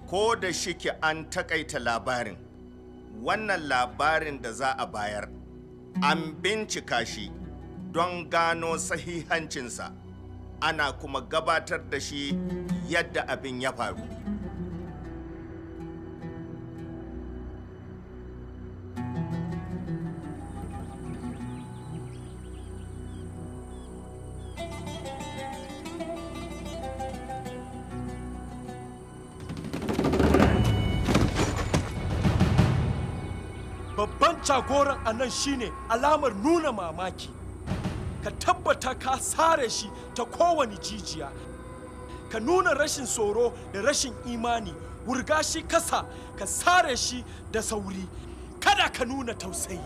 Ko da shike an takaita labarin, wannan labarin da za a bayar, an bincika shi don gano sahihancinsa, ana kuma gabatar da shi yadda abin ya faru. Babban jagoran a nan shine alamar nuna mamaki. Ka tabbata ka sare shi ta kowane jijiya. Ka nuna rashin tsoro da rashin imani, wurga shi kasa, ka sare shi da sauri. Kada ka nuna tausayi.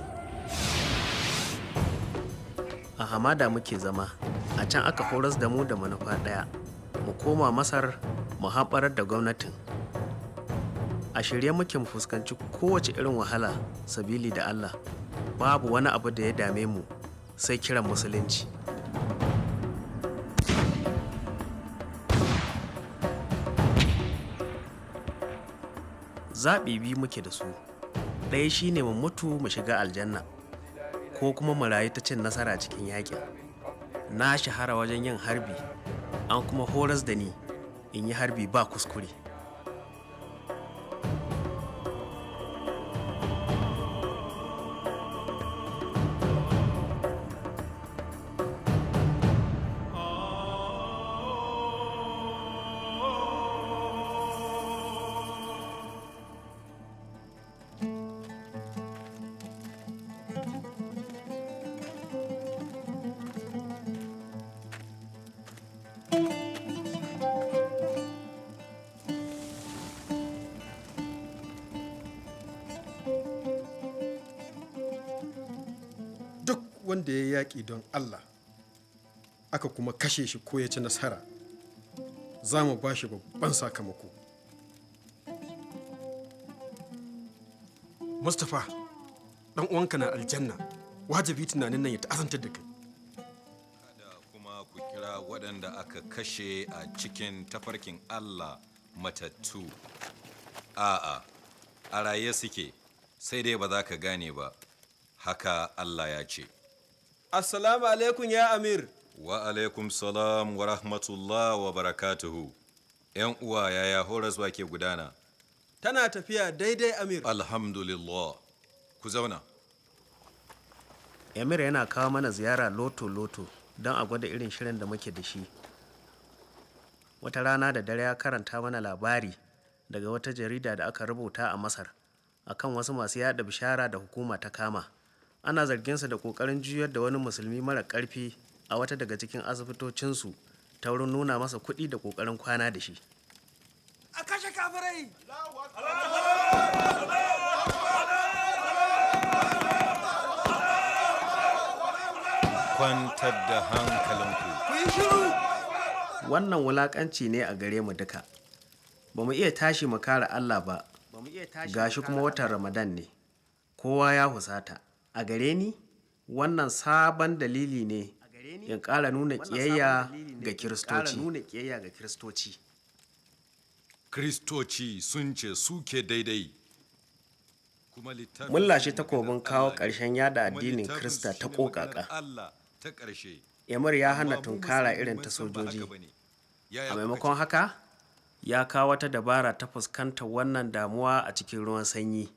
A hamada muke zama, a can aka horas da mu da manufa ɗaya, mu koma Masar mu hamɓarar da gwamnatin. A shirye muke mu fuskanci kowace irin wahala sabili da Allah. Babu wani abu da ya dame mu sai kiran musulunci. Zaɓi biyu muke da su. Ɗaya shine mu mutu mu shiga aljanna, ko kuma mu rayu ta cin nasara cikin yaƙin. Na shahara wajen yin harbi, an kuma horas da ni in yi harbi ba kuskure. Duk wanda ya yaƙi don Allah, aka kuma kashe shi ko ya ci nasara, za mu ba shi babban sakamako. Mustapha, ɗan uwanka na aljanna, wajibi tunanin nan ya ta'azantar da kai. Kuma ku kira waɗanda aka kashe a cikin tafarkin Allah matattu. A'a, a raye suke, sai dai ba za ka gane ba, haka Allah ya ce. Assalamu alaikum ya Amir. Wa alaikum salam wa rahmatullah wa barakatuhu. ‘Yan uwa, yaya horaswa ke gudana? Tana tafiya daidai, Amir. Alhamdulillah. Ku zauna. Emir yana kawo mana ziyara loto-loto don a gwada irin shirin da muke da shi. Wata rana da dare ya karanta mana labari daga wata jarida da aka rubuta a Masar akan wasu masu yada bishara da hukuma ta kama. Ana zarginsa da ƙoƙarin juyar da wani musulmi mara ƙarfi a wata daga cikin asibitocinsu ta wurin nuna masa kuɗi da ƙoƙarin kwana da shi. A kashe kafirai! Kwantar da hankalinku. Ku yi shiru! Wannan wulaƙanci ne a gare mu duka. Ba mu iya tashi mu kare Allah ba, gashi kuma watan Ramadan ne. Kowa ya husata. A gare ni, wannan sabon dalili ne in ƙara nuna ƙiyayya ga Kiristoci. Kristoci sun ce suke daidai. Kuma littafin Mun lashe su takobin maganar kawo Allah ne. ƙarshen yada Kuma addinin littafin Kirista su ta shine maganar ƙoƙaƙa. Allah ta ƙarshe. Emir ya hana Amma mu tunkara musulmi irin mun ta san ba haka sojoji. bane. Yaya A kuka maimakon ce? haka, ya kawo wata dabara ta fuskantar wannan damuwa a cikin ruwan sanyi.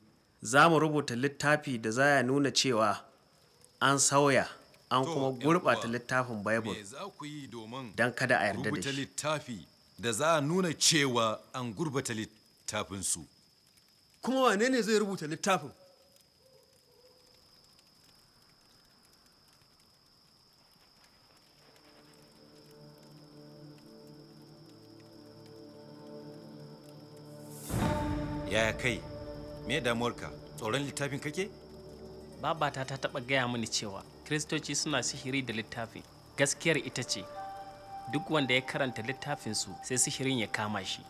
Za mu rubuta littafi da za ya nuna cewa an sauya an To, kuma ‘yan gurɓata uwa, littafin Bible me za ku yi domin don kada a yarda da rubuta shi. littafi da za a nuna cewa an gurbata littafinsu? Kuma wane ne zai rubuta littafin? Yaya kai, me damuwarka? Tsoron littafin kake? Babata ta taɓa gaya mini cewa Kiristoci suna sihiri da littafi. Gaskiyar ita ce, duk wanda ya karanta littafinsu sai sihirin ya kama shi.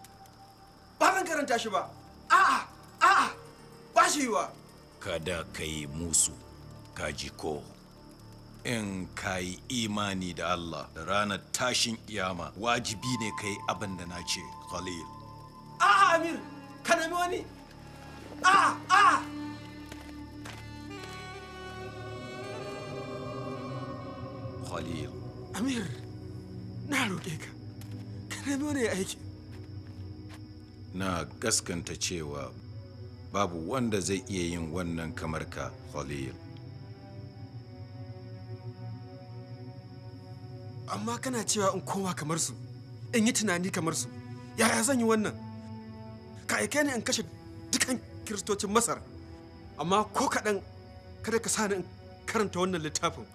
Ba zan karanta shi ba. A'a, a'a, ba shi yiwa. Kada ka yi musu, ka ji ko. In ka yi imani da Allah da ranar tashin kiyama, wajibi ne ka yi abin da na ce, Khalil. A'a, Amir, wani. A'a, a'a. Khalil. Amir, na roƙe ka. Ka nemi wani aiki. Na gaskanta cewa babu wanda zai iya yin wannan kamar ka, Khalil. Amma kana cewa in koma kamar su, in yi tunani kamar su. Yaya zan yi wannan? Ka aike ni in kashe dukan kiristocin Masar. Amma ko kaɗan kada ka sa ni in karanta wannan littafin.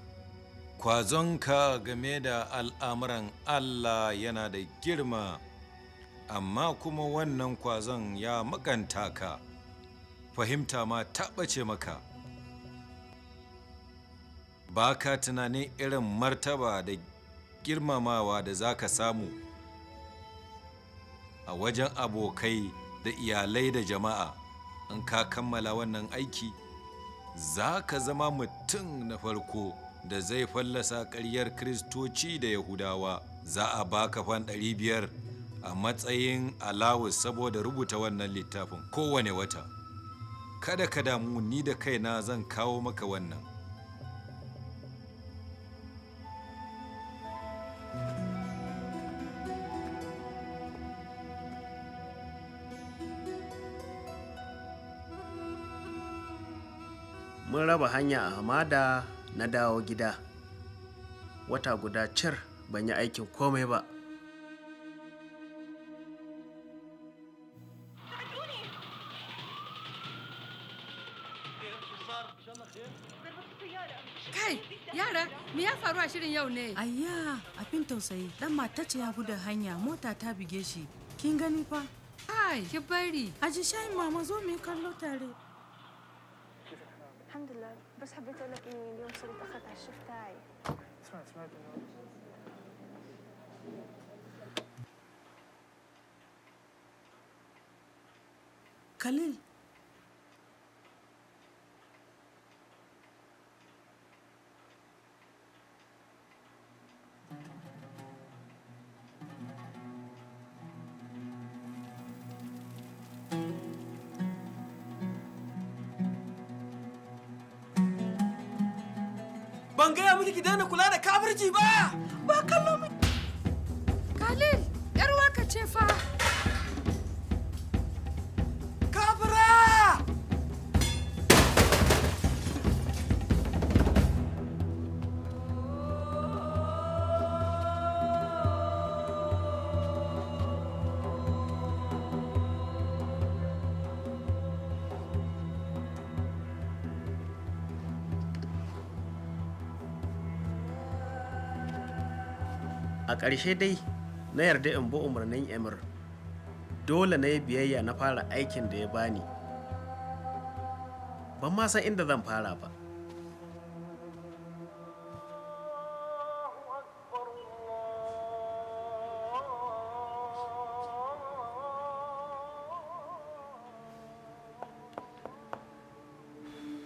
Kwazonka game da al'amuran Allah yana da girma, amma kuma wannan kwazon ya makanta ka, fahimta ma ta ɓace maka. Ba ka tunanin irin martaba da girmamawa da za ka samu a wajen abokai da iyalai da jama'a in ka kammala wannan aiki, za ka zama mutum na farko da zai fallasa ƙaryar Kiristoci da Yahudawa. Za a baka fan 500 a matsayin alawus saboda rubuta wannan littafin kowane wata. Kada ka damu, ni da kaina zan kawo maka wannan. Mun raba hanya a hamada, na dawo gida. Wata guda cir ban yi aikin komai ba. Kai, yara, me ya faru a shirin yau ne? Ayya, abin tausayi. Dan mata ce ya gudu hanya, mota ta buge shi. Kin gani fa? Ai, ki bari. Aji shayin mama, zo mu yi kallo tare. الحمد لله، بس حبيت اقول لك اني اليوم صرت اتاخرت على الشفت تاعي. سمعت انه Khalil. Ban gaya miki ki daina kula da kafirci ba! Ba kallo mu. Khalil, yar waka ce fa. Kafira! A ƙarshe dai na yarda in bi umarnin Emir. Dole na yi biyayya, na fara aikin da ya bani. Ban ma san inda zan fara ba.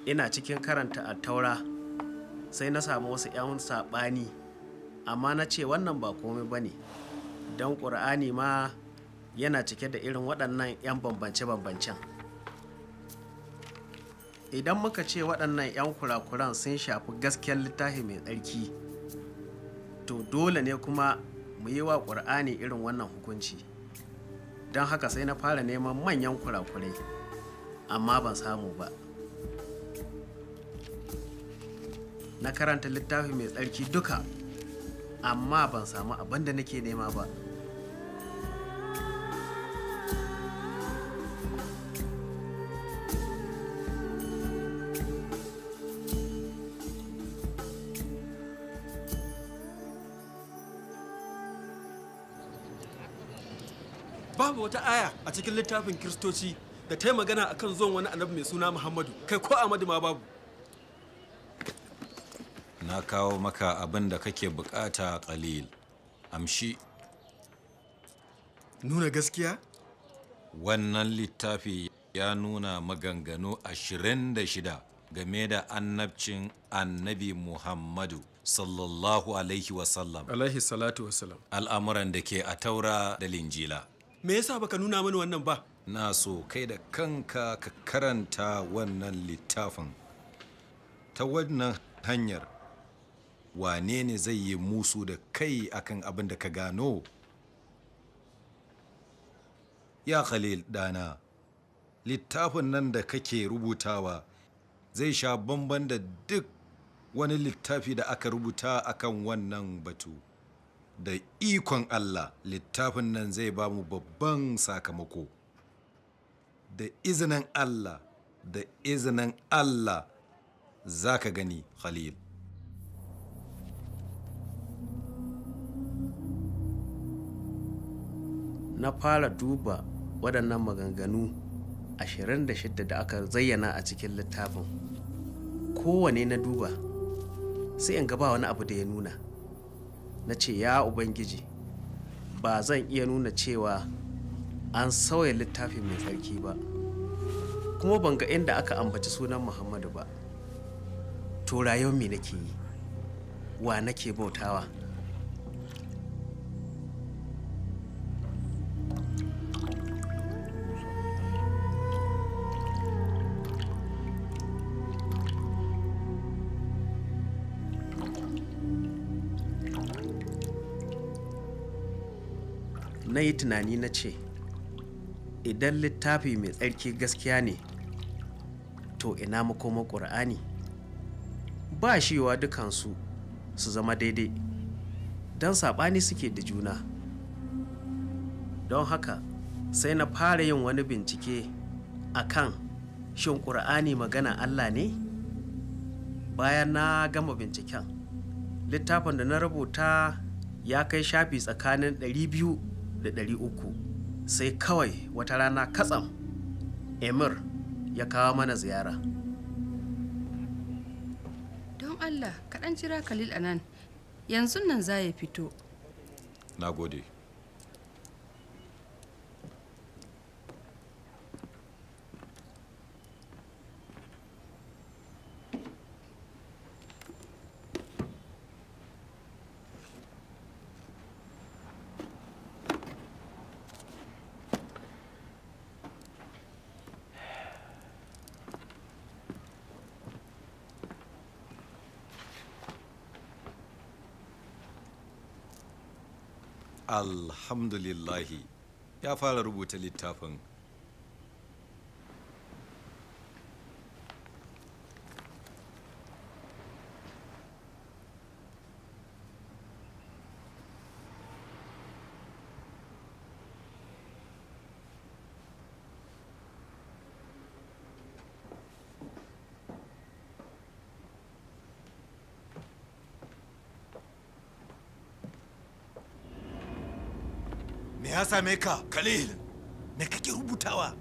Ina cikin karanta Attaura sai na samu wasu 'yan saɓani, amma na ce wannan ba komai ba ne, don ƙur'ani ma yana cike da irin waɗannan 'yan bambance-bambancen. Idan muka ce waɗannan 'yan kurakuran sun shafi gaskiyar littafi mai tsarki, to dole ne kuma mu yi wa ƙur'ani irin wannan hukunci. Don haka sai na fara neman manyan kurakurai, amma ban samu ba. Na karanta littafi mai tsarki duka, amma ban samu abin da nake nema ba. Babu wata aya a cikin littafin Kiristoci da ta yi magana akan zuwan wani annabi mai suna Muhammadu, kai ko Ahmadu ma babu. Na kawo maka abin da kake bukata, Khalil. Amshi. Nuna gaskiya? Wannan littafi ya nuna maganganu 26 game da annabcin Annabi Muhammadu sallallahu alaihi wasallam. Alaihi salatu wasalam. Al'amuran da ke a Taura da Linjila. Me yasa baka nuna mani wannan ba? Na so kai da kanka ka karanta wannan littafin. Ta wannan hanyar, wane ne zai yi musu da kai akan abin da ka gano? Ya Khalil ɗana, littafin nan da kake rubutawa zai sha bamban da duk wani littafi da aka rubuta akan wannan batu. Da ikon Allah, littafin nan zai ba mu babban sakamako. Da izinin Allah, da izinin Allah za ka gani, Khalil. Na fara duba waɗannan maganganu 26 da aka zayyana a cikin littafin. Kowane na duba, sai in ga ba wani abu da ya nuna. Na ce, ya Ubangiji, ba zan iya nuna cewa an sauya littafi mai tsarki ba, kuma ban ga inda aka ambaci sunan Muhammadu ba. To rayuwar me nake yi? Wa nake bautawa? Na yi tunani na ce, idan littafi mai tsarki gaskiya ne, to ina makoma Ƙur'ani? Ba shi yiwuwa dukansu su zama daidai, don saɓani suke da juna. Don haka sai na fara yin wani bincike a kan shin Ƙur'ani magana Allah ne? Bayan na gama binciken, littafin da na rubuta ya kai shafi tsakanin 200 da 300. Sai kawai wata rana katsam, Emir ya kawo mana ziyara. Don Allah, kaɗan jira Khalil a nan. Yanzu nan za ya fito. Na gode. Alhamdulillahi, ya fara rubuta littafin. Me ya same ka, Khalil? Me kake rubutawa?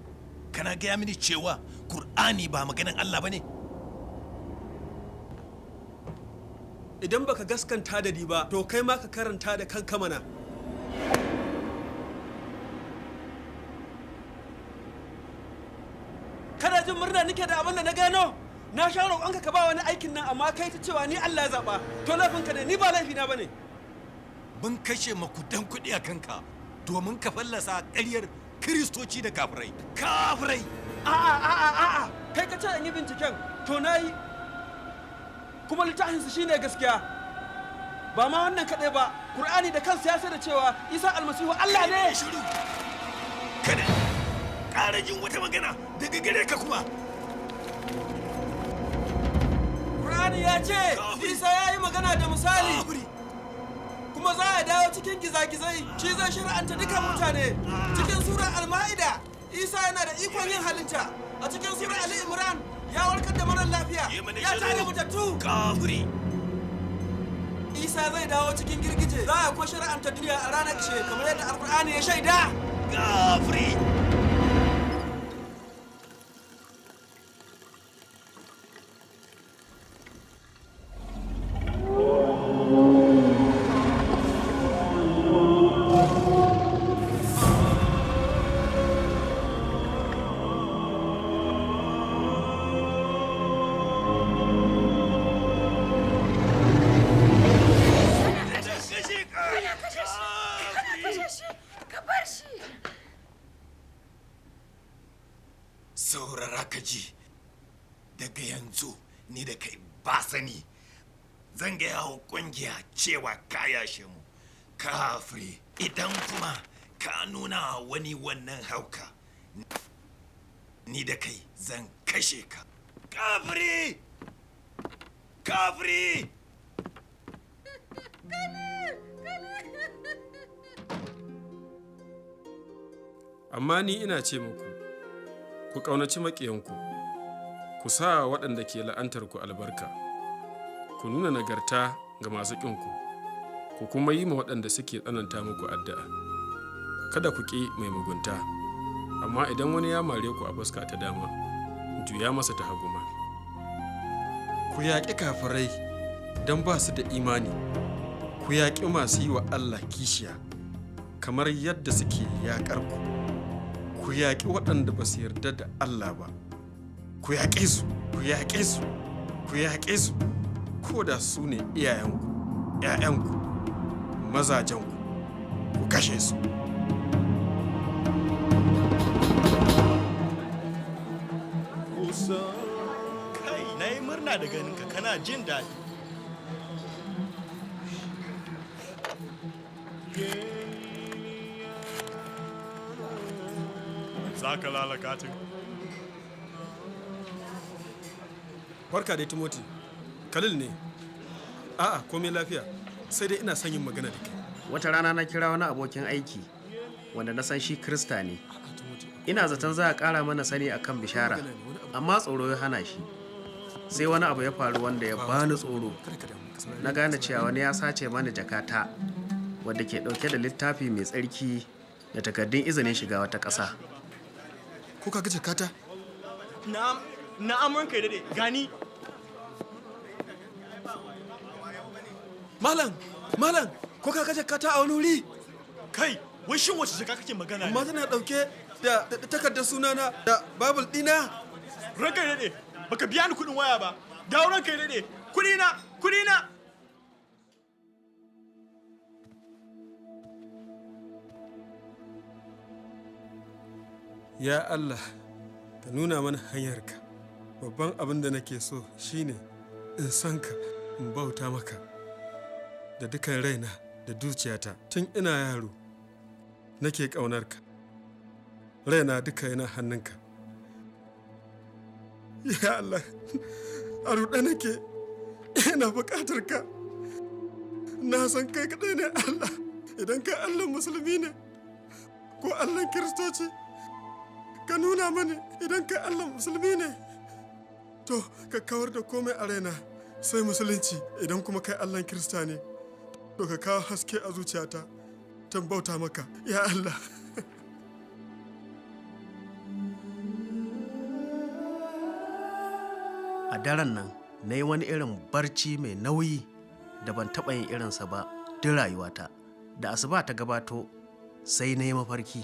Kana gaya mini cewa Kur'ani ba maganan Allah ba ne? Idan baka gaskanta da ni ba, to kai ma ka karanta da kanka mana. Kana jin murna nike da abin da na gano? Na sha roƙonka ka ba wani aikin nan, amma kai ta cewa ni Allah ya zaɓa. To laifinka ne, ni ba laifina ba ne. Mun kashe makudan kuɗi a kanka domin ka fallasa ƙaryar Kiristoci da kafirai. Kafirai! A'a, a'a, a'a, kai ka ce in yi binciken, to na yi. Kuma littafinsu shine gaskiya. Ba ma wannan kaɗai ba, Kur'ani da kansa ya da cewa Isa Almasihu Allah ne. Shiru! Kada ƙara jin wata magana daga gare ka kuma. Kur'ani ya ce Isa ya yi magana da misali. Kuma za a dawo cikin gizagizai, shi zai shari'anta dukan mutane. Cikin surar Al-Ma'ida, Isa yana da ikon yin halitta. A cikin surar Ali Imran, ya warkar da marar lafiya, ya tada matattu. Kafiri! Isa zai dawo cikin girgije, za a kuma shari'anta duniya a ranar ce kamar yadda Alkur'ani ya shaida. Kafiri! Kana kashe shi! Kana kashe shi! Ka bar shi! Saurara ka ji, daga yanzu ni da kai ba sani. Zan gaya wa kungiya cewa ka yashe mu. Kafiri, idan kuma ka nuna wani wannan hauka, ni da kai zan kashe ka. Kafiri! Kafiri! Amma ni ina ce muku, ku ƙaunaci maƙiyanku, ku sa waɗanda ke la'antarku albarka, ku nuna nagarta ga masu ƙinku, ku kuma yi ma waɗanda suke tsananta muku addu'a. Kada ku ƙi mai mugunta, amma idan wani ya mare ku a fuska ta dama, juya masa ta hagu ma. Ku yaƙi kafirai don ba su da imani, ku yaƙi masu yi wa Allah kishiya, kamar yadda suke yaƙar ku. Ku yaƙi waɗanda ba su yarda da Allah ba, ku yaƙe su, ku yaƙe su, ku yaƙe su, ko da su ne iyayenku, ‘ya'yanku, mazajenku, ku kashe su. Kai, na yi murna da ganinka, kana jin daɗi. Za ka lalakatin. Barka dai Timoti, Khalil ne. A'a, komai lafiya, sai dai ina son yin magana da kai. Wata rana na kira wani abokin aiki wanda na san shi Kirista ne. Ina zaton za a ƙara mana sani akan bishara, amma tsoro ya hana shi. Sai wani abu ya faru wanda ya bani tsoro. Na gane cewa wani ya sace mani jakata wadda ke ɗauke da littafi mai tsarki da takardun izinin shiga wata ƙasa. Ko ka ga jakata? Na'am, na'am ranka ya daɗe, gani. Malam, malam, ko ka ga jakata a wani wuri? Kai, wai shin wace jaka kake magana ne? Amma tana ɗauke da takardar sunana da Bible ɗina. Ranka ya daɗe, baka biya ni kuɗin waya ba. Dawo ranka ya daɗe, kuɗi na, kuɗi na. Ya Allah, ka nuna mana hanyarka. Babban abin da nake so shine in san ka, in bauta maka da dukan raina da zuciyata. Tun ina yaro nake ƙaunarka. Raina duka yana hannunka. Ya Allah, a ruɗe nake, ina buƙatar ka. Na san kai kaɗai ne Allah, idan kai Allah musulmi ne ko Allah kiristoci. Ka nuna mani idan kai Allah musulmi ne, to ka kawar da komai a raina sai musulunci. Idan kuma kai Allah kirista ne, to ka kawo haske a zuciyata tan bauta maka, ya Allah. A daren nan na yi wani irin barci mai nauyi da ban taɓa yin irinsa ba duk rayuwata. Da asuba ta gabato sai na yi mafarki.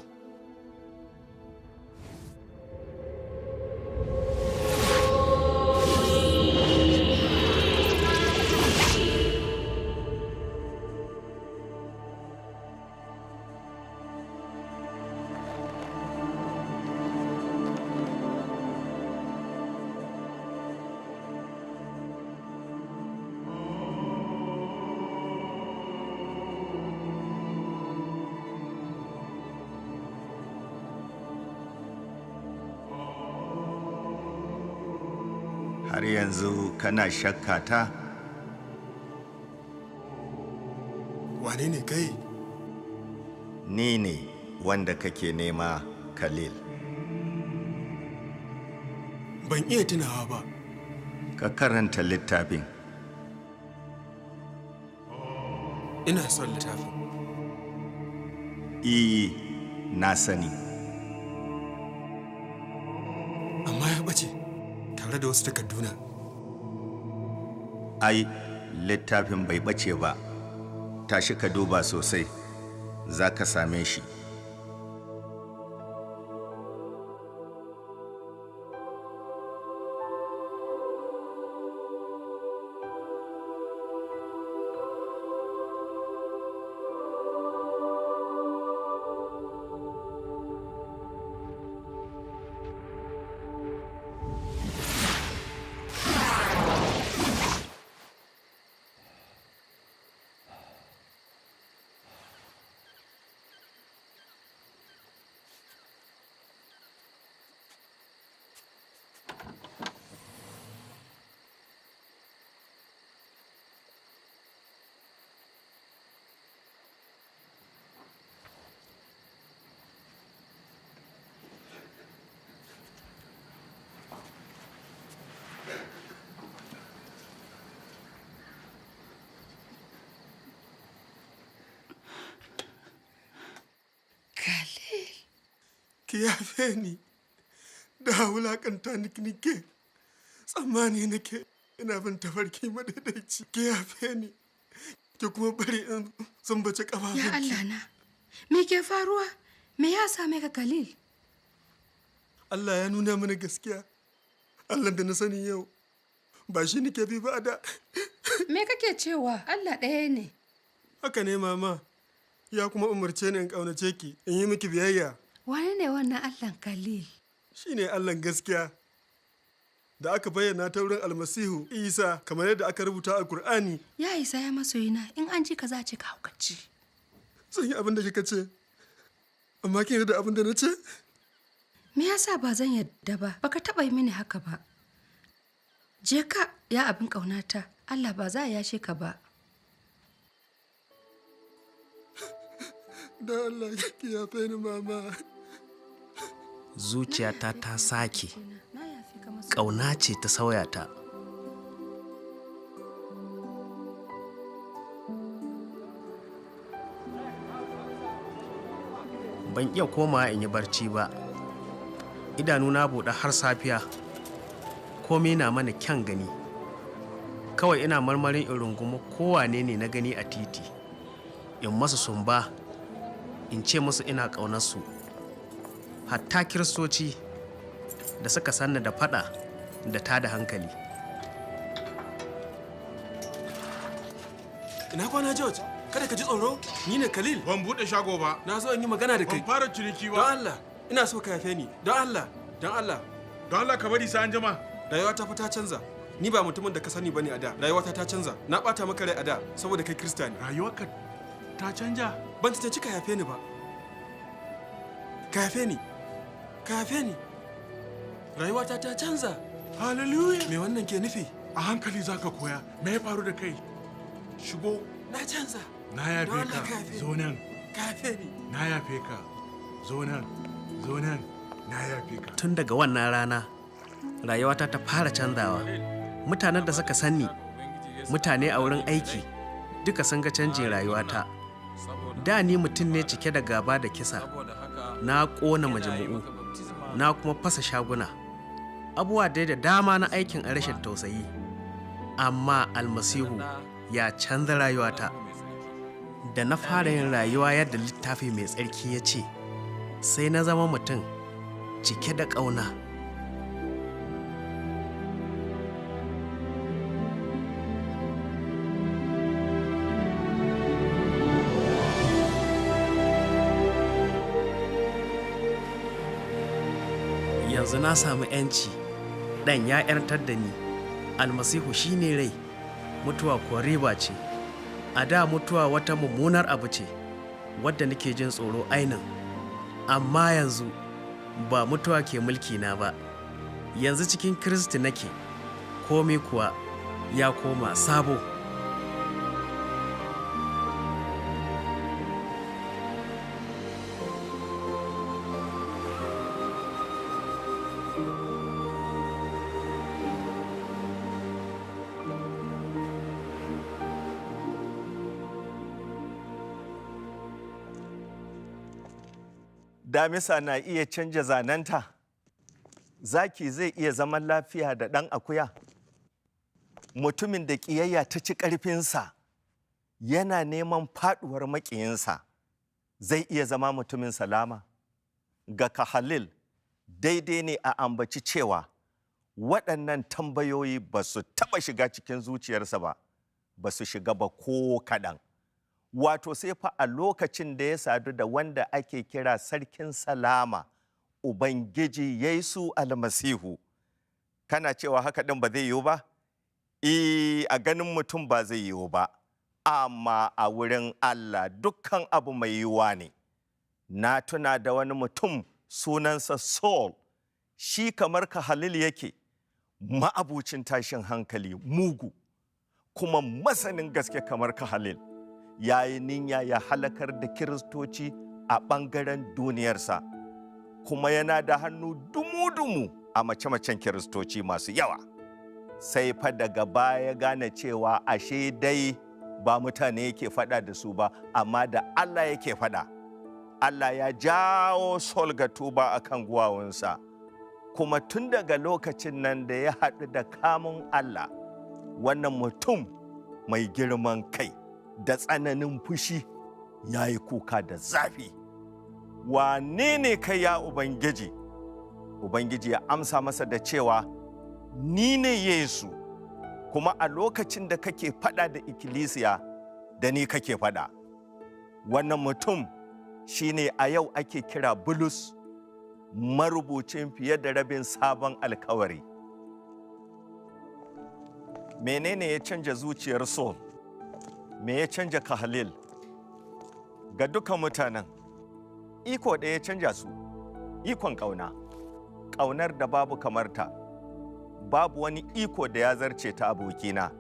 Har yanzu kana shakka ta? Wane ne kai? Ni ne wanda kake nema, Khalil. Ban iya tunawa ba. Ka karanta littafin. Ina son littafin. I, na sani. Amma ya ɓace tare da wasu takarduna. Ai, littafin bai ɓace ba. Tashi ka duba sosai, za ka same shi. Ki yafe ni. Da wulakanta ni nike. Tsammani nake ina bin tafarki madaidaici. Ki yafe ni. Ki kuma bari in sumbaci ƙafafunki. Ya Allah na, me ke faruwa? Me ya same ka, Khalil? Allah ya nuna mana gaskiya. Allah da na sani yau ba shi nake bi ba a da. Me kake cewa? Allah ɗaya ne. Haka ne, mama. Ya kuma umarce ni in ƙaunace ki, in yi miki biyayya. Wane ne wannan Allahn, Khalil? Shi ne Allahn gaskiya da aka bayyana ta wurin Almasihu Isa, kamar yadda aka rubuta a Kur'ani. Ya isa, ya masoyina, in an ji ka za a ce ka haukaci. Zan yi abin da kika ce. Amma kin yarda abin da na ce? Me yasa ba zan yarda ba? Baka taɓa yi mini haka ba. Je ka, ya abin ƙaunata. Allah ba za a yashe ka ba. Da Allah ki yafe ni, mama. Zuciyata ta sake. Ƙauna ce ta sauya ta. Ban iya komawa in yi barci ba. Idanuna buɗe har safiya. Komai na mana kyan gani. Kawai ina marmarin in rungumi kowane ne na gani a titi, in masu sumba, in ce musu ina ƙaunarsu. Hatta Kiristoci da suka sanna da faɗa da tada hankali. Ina kwana, George? Kada ka ji tsoro, ni ne Khalil. Ban buɗe shago ba. Na zo in yi magana da kai. Ban fara ciniki ba. Don Allah, ina so ka yafe ni. Don Allah, don Allah. Don Allah ka bari sai an jima. Rayuwata fa ta canza. Ni ba mutumin da ka sani bane a da. Rayuwata ta canza. Na bata maka rai a da saboda kai Kirista ne. Rayuwarka ta canja? Ban cancanci ka yafe ni ba. Ka yafe ni. Ka yafe ni. Rayuwata ta canza. Hallelujah. Me wannan ke nufi? A hankali zaka koya. Me ya faru da kai? Shigo. Na canza. Na yafe Don Allah ka. ka yafe ni. Zo nan. Ka yafe ni. Na yafe ka. Zo nan. Zo nan. Na yafe ka. Tun daga wannan rana, rayuwata ta fara canzawa. Mutanen da suka sanni, mutane a wurin aiki, duka sun ga canjin rayuwata. Da ni mutum ne cike da gaba da kisa. Na ƙona majami'u, na kuma fasa shaguna. Abubuwa dai da dama na aikin a rashin tausayi. Amma Almasihu ya canza rayuwata. Da na fara yin rayuwa yadda littafi mai tsarki ya ce, sai na zama mutum cike da ƙauna. Yanzu na samu 'yanci, ɗan ya 'yantar da ni. Almasihu shine rai, mutuwa kuwa riba ce. A da mutuwa wata mummunar abu ce, wadda nake jin tsoro ainin. Amma yanzu ba mutuwa ke mulki na ba. Yanzu cikin Kiristi nake, komai kuwa ya koma sabo. Damisa na iya canja zanenta? Zaki zai iya zaman lafiya da ɗan akuya? Mutumin da ƙiyayya ta ci ƙarfinsa yana neman faɗuwar maƙiyinsa, zai iya zama mutumin salama? Ga Kahalil, daidai ne a ambaci cewa waɗannan tambayoyi ba su taɓa shiga cikin zuciyarsa ba, ba su shiga ba ko kaɗan. Wato sai fa a lokacin da ya sadu da wanda ake kira Sarkin Salama, Ubangiji Yesu Almasihu. Kana cewa haka ɗin ba zai yiwu ba? E, a ganin mutum ba zai yiwu ba, amma a wurin Allah dukkan abu mai yiwuwa ne. Na tuna da wani mutum sunansa Saul, shi kamar ka Halil yake, ma'abucin tashin hankali, mugu, kuma masanin gaske kamar ka Halil. Ya yi niyya ya halakar da Kiristoci a ɓangaren duniyarsa, kuma yana da hannu dumu-dumu a mace-macen Kiristoci masu yawa. Sai fa daga baya gane cewa ashe dai ba mutane yake faɗa da su ba, amma da Allah yake faɗa. Allah ya jawo Sol ga tuba a kan guwawunsa, kuma tun daga lokacin nan da ya haɗu da kamun Allah, wannan mutum mai girman kai da tsananin fushi ya yi kuka da zafi. Wane ne kai, ya Ubangiji? Ubangiji ya amsa masa da cewa, Ni ne Yesu, kuma a lokacin da kake faɗa da ikkilisiya, da ni kake faɗa. Wannan mutum shi ne a yau ake kira Bulus, marubucin fiye da rabin Sabon Alkawari. Menene ya canja zuciyar Saul? Me ya canja Kahalil? Ga dukan mutanen, iko ɗaya ya canja su, ikon ƙauna, ƙaunar da babu kamarta, babu wani iko da ya zarce ta, abokina.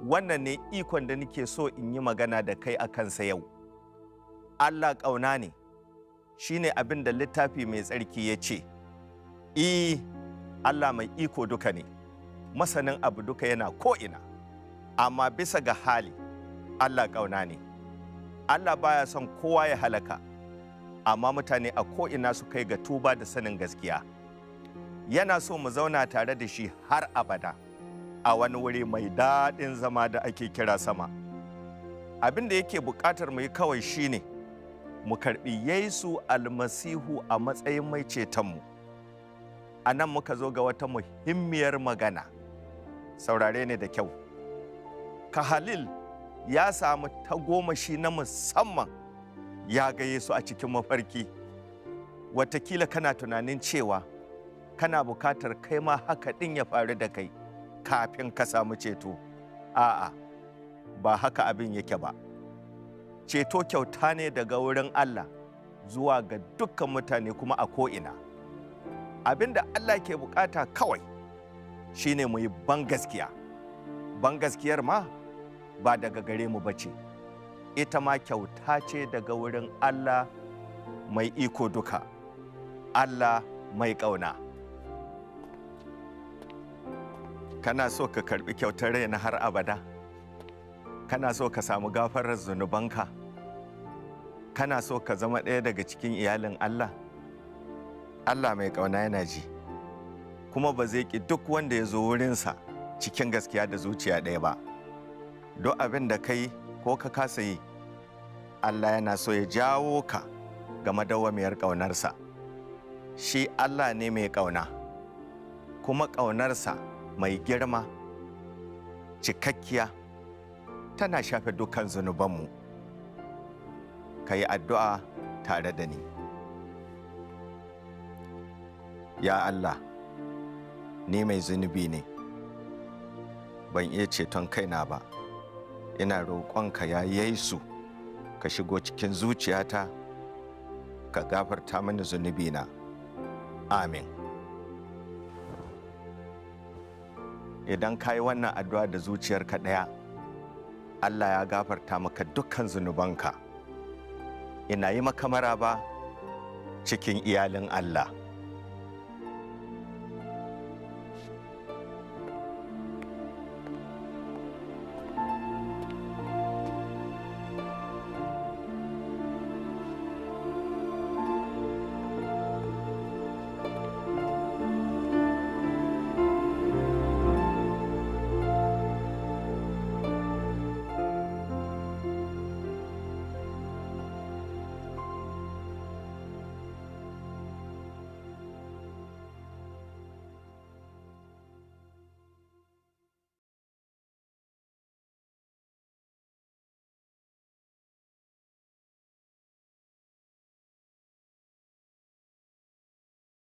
Wannan ne ikon da nake so in yi magana da kai a kansa yau. Allah ƙauna ne, shi ne abin da Littafi Mai Tsarki ya ce. I, Allah mai iko duka ne, masanin abu duka, yana ko'ina, amma bisa ga hali, Allah ƙauna ne. Allah baya son kowa ya halaka, amma mutane a ko'ina su kai ga tuba da sanin gaskiya. Yana so mu zauna tare da shi har abada, a wani wuri mai daɗin zama da ake kira sama. Abin da yake buƙatar mu yi kawai shine mu karɓi Yesu Almasihu a matsayin mai cetonmu. A nan muka zo ga wata muhimmiyar magana. Saurare ne da kyau. Kahalil ya samu tagomashi na musamman, ya ga Yesu a cikin mafarki. Watakila kana tunanin cewa kana bukatar kai ma haka ɗin ya faru da kai kafin ka samu ceto. A'a, ba haka abin yake ba. Ceto kyauta ne daga wurin Allah zuwa ga dukkan mutane kuma a ko'ina. Abin da Allah ke bukata kawai shine mu yi ban gaskiya. Ban gaskiyar ma ba daga gare mu ba ce, ita ma kyauta ce daga wurin Allah mai iko duka, Allah mai ƙauna. Kana so ka karbi kyautar rai na har abada? Kana so ka samu gafarar zunubanka? Kana so ka zama ɗaya daga cikin iyalin Allah? Allah mai ƙauna yana ji, kuma ba zai ƙi duk wanda ya zo wurinsa cikin gaskiya da zuciya ɗaya ba. Duk abin da ka yi ko ka kasa yi, Allah yana so ya jawo ka ga madawwamiyar ƙaunarsa. Shi Allah ne mai ƙauna, kuma ƙaunarsa mai girma, cikakkiya, tana shafe dukkan zunubanmu. Ka yi addu'a tare da ni. Ya Allah, ni mai zunubi ne, ban iya ceton kaina ba. Ina roƙonka, ya Yesu, ka shigo cikin zuciyata, ka gafarta mini zunubina. Amin. Idan ka yi wannan addu'a da zuciyarka ɗaya, Allah ya gafarta maka dukkan zunubanka. Ina yi maka maraba cikin iyalin Allah.